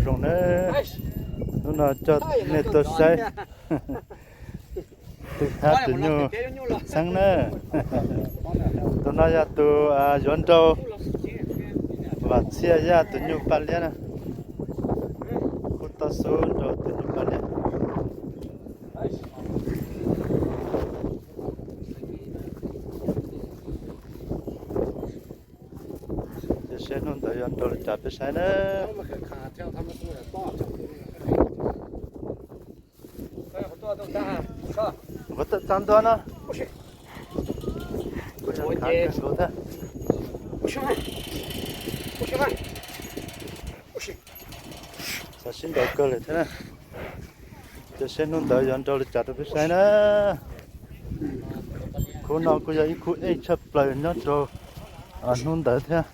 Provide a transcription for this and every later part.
Zoo na, hnub no coj nej tuaj saib tus thab tus nyuj txheeb na. Tus no yog tus yuav nrau Vam Txhiaj Yaj tus nyuj Paj Liab na. Kuj tau xub nrau tus nyuj Paj Liab. Cia seb hnub ntawd yuav nrau li cas peb saib na. Kuv txaj ntua no. Kuv yog khav kawg nkaus thiab. Xav sib nrau kawg lawm thiab na. Cia seb hnub ntawd yuav nrau li cas rau peb saib na. Khub no kuj yog ib khub ej tshaj plaws nyob rau hnub ntawd thiab.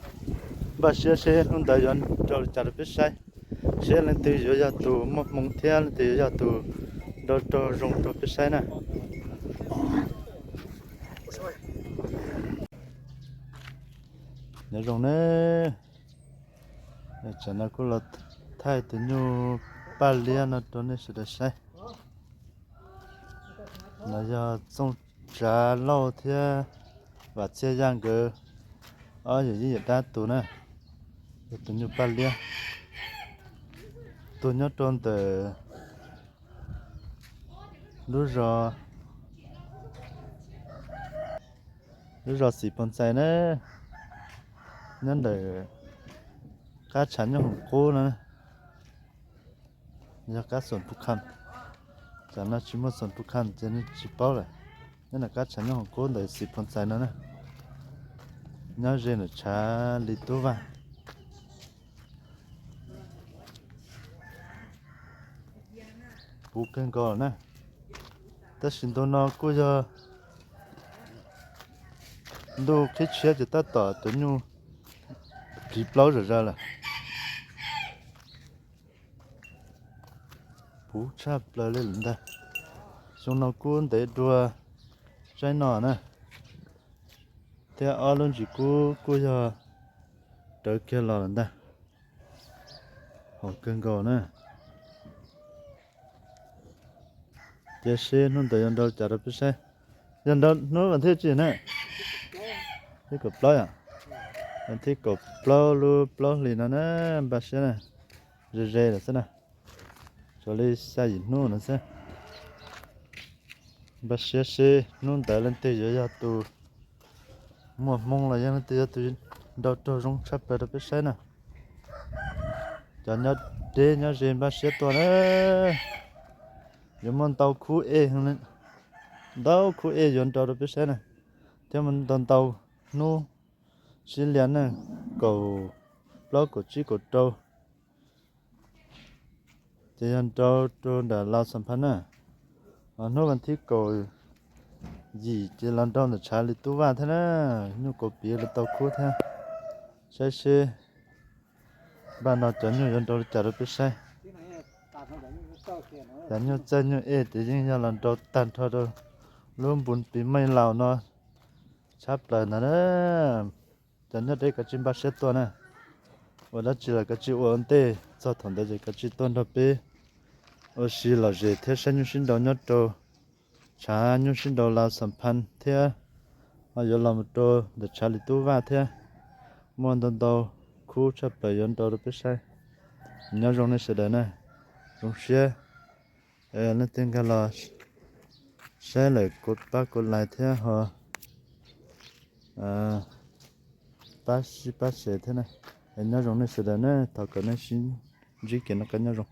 Npaj siab seb hnub ntawd yuav nrau li cas rau peb saib. Seb leej twg yuav yog tus muaj hmoo thiab leej twg yuav yog tus nrau raug zoo rau peb saib na. Nyob zoo ne, tsam no kuj los thaij tus nyuj Paj Liab no rau nej sawv daws saib. No yog Txooj Tsav Lauj thiab Vam Txhiaj Yaj nkawd ob yawm yij yawm dab tus na. Yog tus nyuj Paj Liab tuag nyob rau ntawm lub zos, lub zos Xim Phoos Txais na, nyob ntawm qab tshav nyooj hoom qub no, yog qab xoom Pub Kham. Tam no tsis muaj xoom Pub Kham ces nej tsis paub lawm. Nyob ntawm qab tshav nyooj hoom qub ntawm Xim Phoos Txais no na, nyob ze ntawm tshav Li Tub Vaj. Puv kawg nkaus na. Tab sis ntu no kuj yog ntuj qhib tshiab ces tab tom tus nyuj ris plaub zom zaws lawm. Puv tshaj plaws li lawm ntag. Xyoo no kub ntev dua tsaib no na, thiab ob lub ntsis kub kuj yog rawv kiag los lawm ntag. Haum kawg nkaus na. Cia seb hnub ntawd yuav nrau cas rau peb saib. Yog nrau hnub vas thib tsib na? Thib kaum plaub yom? Vas thib kaum plaub lub plaub hlis no na, npaj siab na. Ze ze lawm xwb na, tshuav li xya yim hnub no xwb. Npaj siab seb hnub ntawd leej twg yuav yog tus muaj hmoo los yog leej twg yog tus nrau raug zoo tshaj plaws rau peb saib na. Cov nyob deb nyob ze npaj siab tuaj na. Yuav muaj ntau khub ej, ntau khub ej yuav nrau rau peb saib na, thiab muaj ntau ntau hnub sib lias na, kaum plaub kaum tsib kaum rau ces yog nrau rau nram Laus Xam Phas na. Ho hnub vas thib kaum yim ces los nrau ntawm tshav Li Tub Vaj thiab na, nyuj kauv piv los tau khub thiab. Saib seb npaj no cov nyuj yuav nrau li cas rau peb saib. Cov nyuj txawj nyuj ej ces yeej yog los nrau tag nrho rau lub npus pis meej laus no tshaj plaws ntag na. Cov nyob deb kav tsij npaj siab tuaj na. Ua dab tsi los kav tsij ua ua ntej, txog thaum ntawd ces kav tsij tuaj nrog peb ua si lom zem thiab saib nyuj sib nrau nyob rau tshav nyuj sib nrau Laus Xam Phas thiab ho yuav los mus rau ntawm tshav Li Tub Vaj thiab. Muaj ntau ntau khub tshaj plaws yuav nrau rau peb saib. Nyob zoo nej sawv daws na, zoo siab leej twg nkag los saib lawm kuv pab kuv like thiab ho pab sib pab share thiab na. Nyob zoo nej sawv daws na, thov kom nej sib ntsib kev noj qab nyob zoo.